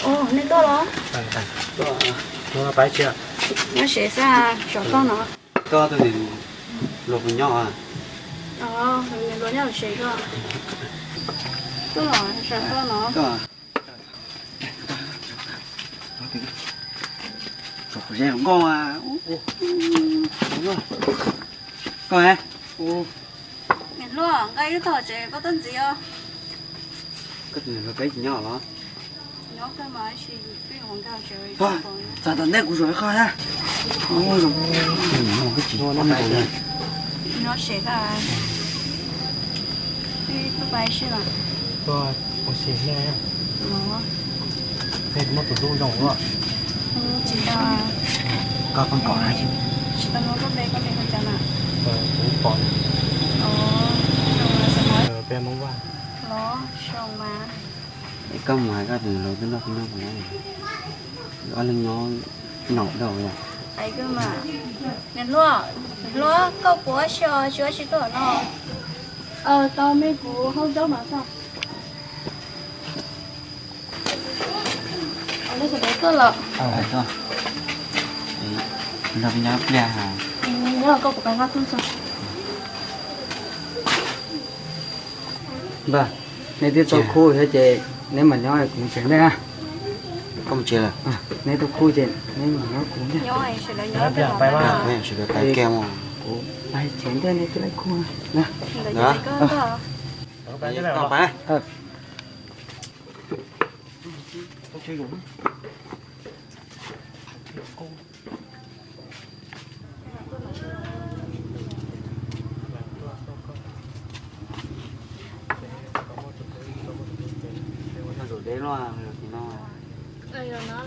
Ua, nej tuaj los? Nyob tsev xwb, saum toj no. Koj tus niam hluas puas nyob? Nws hluas nyob hauv tsev koj. Tuaj los, saum toj no. Koj niam hluas, nqa ib lub tog tsev koj tuaj ntxiv os. Koj tus niam hluas peb tsis nyob los? Txav tom ntej kuv zaum ib qho na. Nyob tsev koj. Tuaj ua si nej. Nej muaj tus hlub zoo luaj. Tsis tau. Koj pheej kom dab tsi? Tsis tau nug koj npe, koj npe hu cas na? Kuv Pov. Peb Hmoob Vaj. Los zoo mas. Es koj mus hais koj tus niam hluas twb nrog peb nyob puas nyob? Ob leeg nyob nyaum dhau yom. Niam hluas, niam hluas, koj puas ua si os, tsis ua si tuaj no? Tau me, kuv haub zaub mas xwb. Tuaj los. Nrog peb nyob pliag. Nyob koj puas nqa nqaj tug tso. Npawg, neb twb tau khub thiab ces neb mam nyob, kuv mus tsev ntej na. Koj mus tsev lawm? Neb tau khub ces neb mam nyob kuv ntej. Sawv daws pais kiag mus. Kuv pais tsev ntej, neb twb tau khub na. Tus deb luaj, tus no. Ces nyob nram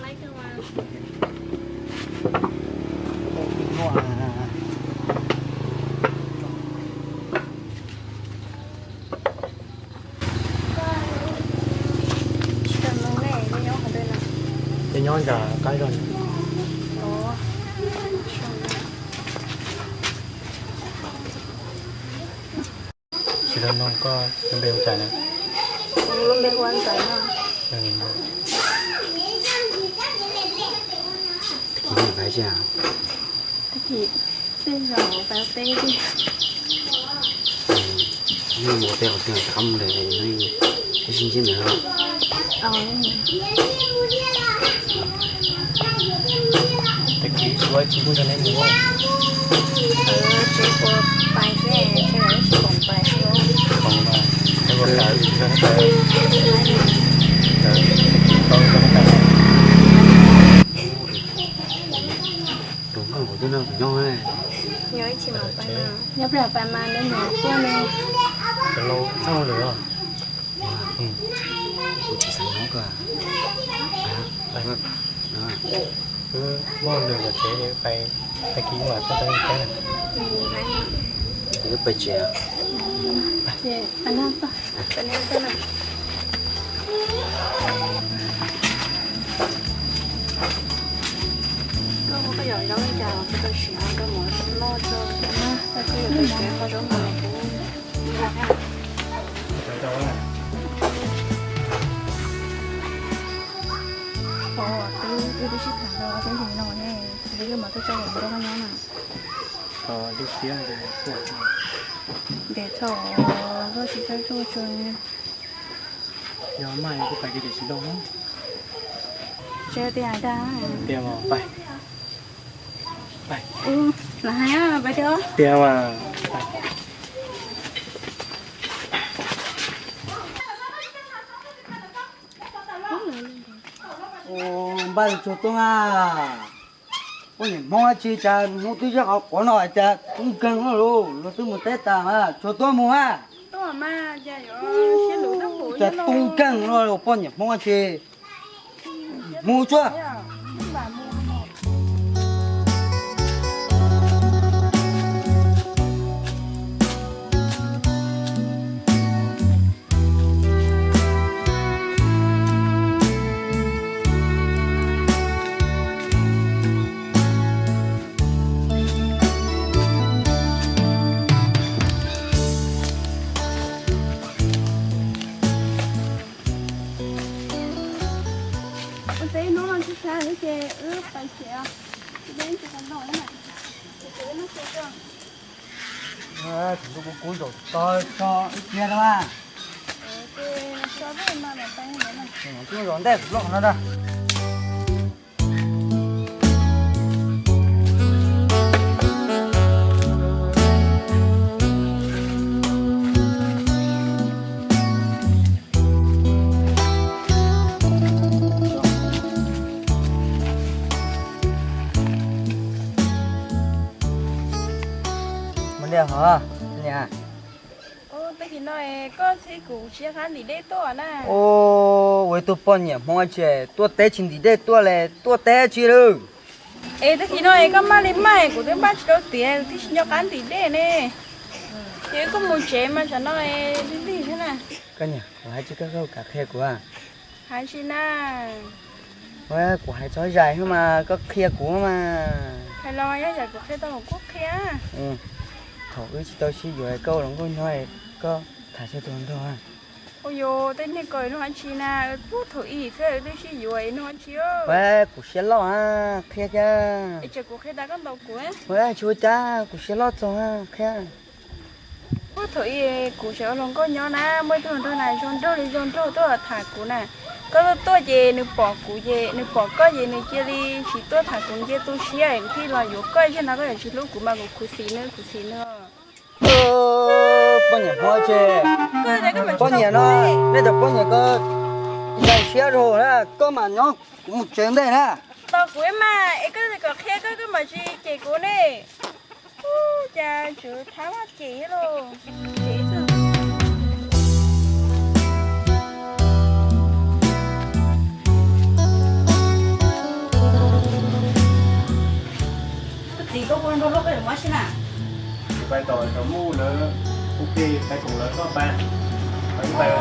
qab zog. Tsis tau nug koj lub npe hu cas na? Kuv lub npe hu ua Ntxawm no. Tag kis peb zaum peb teb. Nej mus teb qhov twg, rov qab mus lawm, nej sib ntsib ntawd. Tag kis ua tsis pub nrog nej mus. Tsis pub pais xwb, tsis pub pais xwb. Pais mas, nej ua kav tsis nrog nej pais. Tus nkauj nkaus twb nrog kuv nyob. Nyob ib chim mam pais mas. Nyob pliag pais mas nej mus tuaj ne. Txhob ua lwm os. Kuv tsis xav nyob koj. Wb muaj lwm lawm ces pais, tag kis mam tuaj tau teb. Wb pais tsev. Koj hu koj yom zaub li cas los koj tau siv koj mus noj tso. Koj yuav pais tsev kho zaub mov kuv. Twb, wb twb sib tham rau ob peb xyoos no ne, ces wb mam tuaj tso koj nyob na. Ntev txhaum, koj tsis txawj tsuj tsuag. Yog mas kuv pais tias tsis tau. Tsis tias hais dag. Tias mas pais. Pais. Lam hais pais tias. Tias mas. Npaj tsuag tuaj na. Poj niam Hmoob dab tsi cas hnub twb yog qhov quav no cas tub nkeeg no lauj, luag twb mus teb tas mas tsuag tuaj mus na. Cas tub nkeeg no lauj, poj niam Hmoob dab tsi. Mus tsuag. Thaum ntuj kub kub ntaus tog tso ib pliag na. Twb zaum ntej kuv loj qhov no ntag. Mus li hov niam. Ua tag kis no koj txhib kuv tsis nyob qab ntim dej tuaj na. Ua ib tug poj niam Hmoob tsis tuaj teb tsis ntim dej tuaj li, tuaj teb tsis lawm. Es tag kis no koj maj li maj, kuv twb npaj tsis tau tiav, kuv twb tsis nyob qab ntim dej ne. Ces wb kuj mus tsev mas tsam no lig lig thiab na. Koj niam, kuv hais tsis koj, koj kam qhia kuv a? Hais tsis na. Kuv hais txog zais xwb mas koj qhia kuv mas. Hais los yog zais kuv qhia tau kuv kuj qhia. Thaum wb tsis tau sib yuav koj ua hluas nkauj nyob, koj tham txog tus nraug. Ua yus tej niag ko nug dab tsi na, puag thaum ub xwb wb twb sib yuav nug dab tsi. Kuv siab loj a, qhia thiab. Es tsam kuv qhia tas koj ntaus kuv. Tsis ua cas, kuv siab loj txog qhia. Puag thaum ub kuv tseem ua hluas nkauj nyob na, muaj ib tug hluas nraug na zoo nraug li zoo nraug tuaj tham kuv na. Koj tuaj tuaj ces nws pom kuv ces nws pom koj ces nws cia li tsis tuaj tham kuv, nws cia tu siab kuv thiaj los yuav koj, zaum no koj yuav tsis hlub kuv mas kuv khuv xim nws, khuv xim nws. Poj niam Hmoob tsis, poj niam no, nej cov poj niam ko zais siab rau na, koj mam nyob kuv mus tsev ntej na. Tos kuv mas es koj kom qhia koj, koj mam tsis cem kuv ne. Ub, cas tswv thab vaj cem lauj. Koj txiv, koj hu nrog luag peb lawm ua si na. Kuv pais tom cov muj lawv ua ke, pais koom lawv, koj pais. Pais ib pais.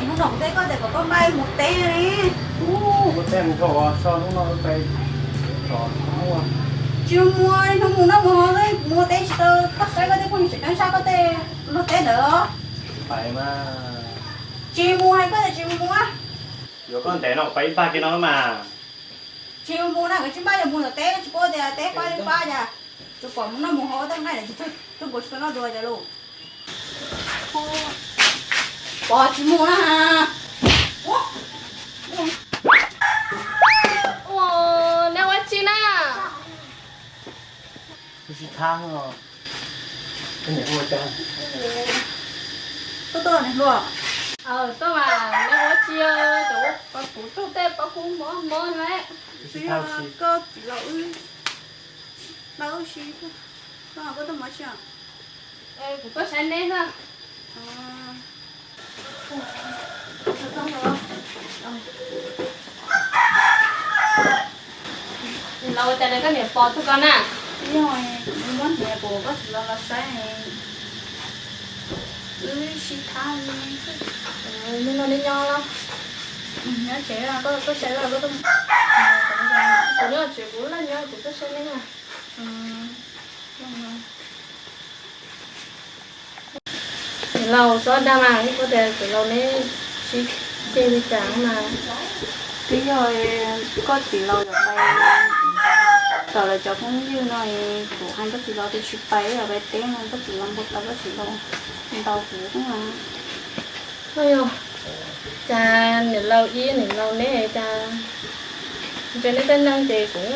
Hnub no kuv teb koj tias kom koj npaj mus teb li. Ub, mus teb mus dhau, so hnub no pais tom muj. Tsis mus, hnub mus noj mus haus, mus teb tsis tau, koj saib koj tej phooj ywg tseem ceeb sab koj tej luag teb ntawd. Pais mas. Tsis mus, hais koj tias tsis mus. Yuav koj ntev no pais ib pab kiag no mas. Tsis mus na, koj tsis npaj yuav mus tom teb, tsis paub tias teb fab li fab cas. Tsuas pom mus noj mus haus tej no, tsis tug nkaus tsis tau noj dua cas lauj. Pom tsis mus na. Ua, neb ua tsi na? Wb sib thab os. Koj niam hu ua cas? Tuaj tuaj niam hluas. Tuaj mas neb ua tsi os, cov ua pov kuv tug tej pov kuv mob mob na. Wb sib thab si. Koj txiv laus wb, laus wb si, koj tuaj mob tsi os? Kuv tuaj saib neb na. Los ua cas koj niam pom tug ko na? Yog kuv muab hniav kuv koj txiv laus los saib, wb sib thab li. Hnub no neb nyob los? Nyob tsev, koj saib koj tuaj. Kuv nyob tsev kuv laj nyob kuv tuaj saib neb na. Txiv laus, txhob dag mas, ib kuv tias txiv laus neb sib ceg li cas mas. Twb yog koj txiv laus yuav pais tom lawv cov phooj ywg no, kuv hais koj txiv laus tias tsis pais, yuav pais teb no, koj txiv laus npau taws, koj txiv laus ntaus kuv mas. Ua yog, cas niam laus ib niam laus neb cas, ntshe neb tej neeg ces kuv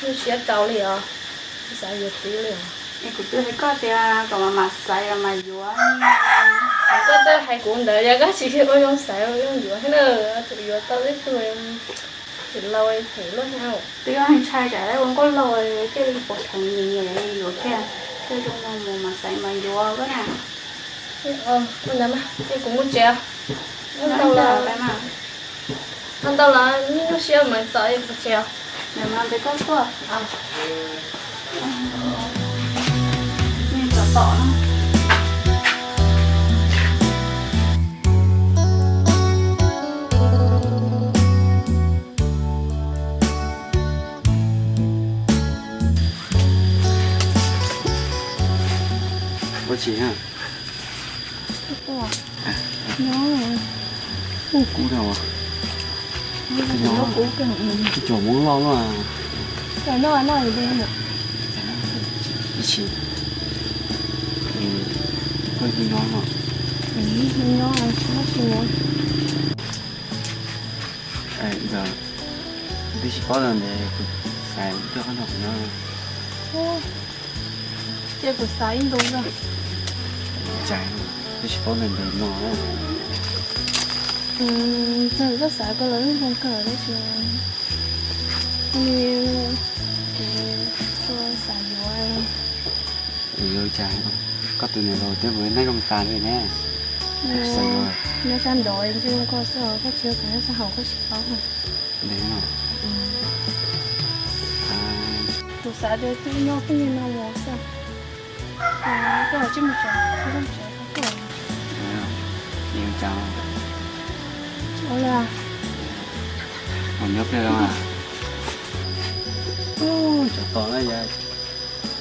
yeej siab rau li os, tsis xav yuav txiv li os. Es kuv twb hais koj tias kom mam mam xaiv los mam yuav. Koj twb hais kuv ntawd, yog koj tsis ua zoo xaiv ua zoo yuav thiab na, yuav tau ib tug txiv laus phem luaj thiab. Twb yog ntshai tsam ua nkauj laug thiaj li pom pheej nyiam nyiam yuav kiag, thiaj zoo no mus mam xaiv mam yuav koj na. Ua ntawd mas es kuv mus tsev os. Ua ntau los, ua ntau los nyuaj siab mas txom es kuv tsev os. Nws peb koj tuaj. Tom tom no. Ua tsis ha? Ua kuv dhau. Cov Hmoob loj loj. Koj noj noj li ib si, koj nyob no, nyob tsis muaj. Ntawd, twb tsis paub los ntev kuv xav coj koj nrog kuv nyob. Ces kuv xav ib ntus na. Cas twb tsis paub los ntev no. Txawm koj xav koj los zoo kawg tab sis li kuv tsuas xav yuav. Yuav cas, koj tus niam laus twb mus neej zoo tas li ne. Xav yuav. Nyob sab nraud ntsej muag koj xwb, koj tsis yog kuv nyob sab hauv koj tsis paub. Ntev no. Kuv xav tias twb nyob pheej li no los xwb. Koj tsis mus tsev, koj mus tsev, koj mus tsev. Ua li, mus nyob peb los. Tsov tom no yog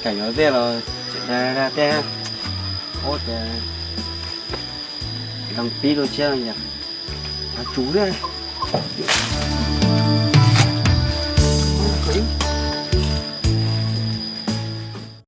kam yuav tej los tseem dag dag tej, ua cas zoo pib dua thiab yog qhov tsuv thiab.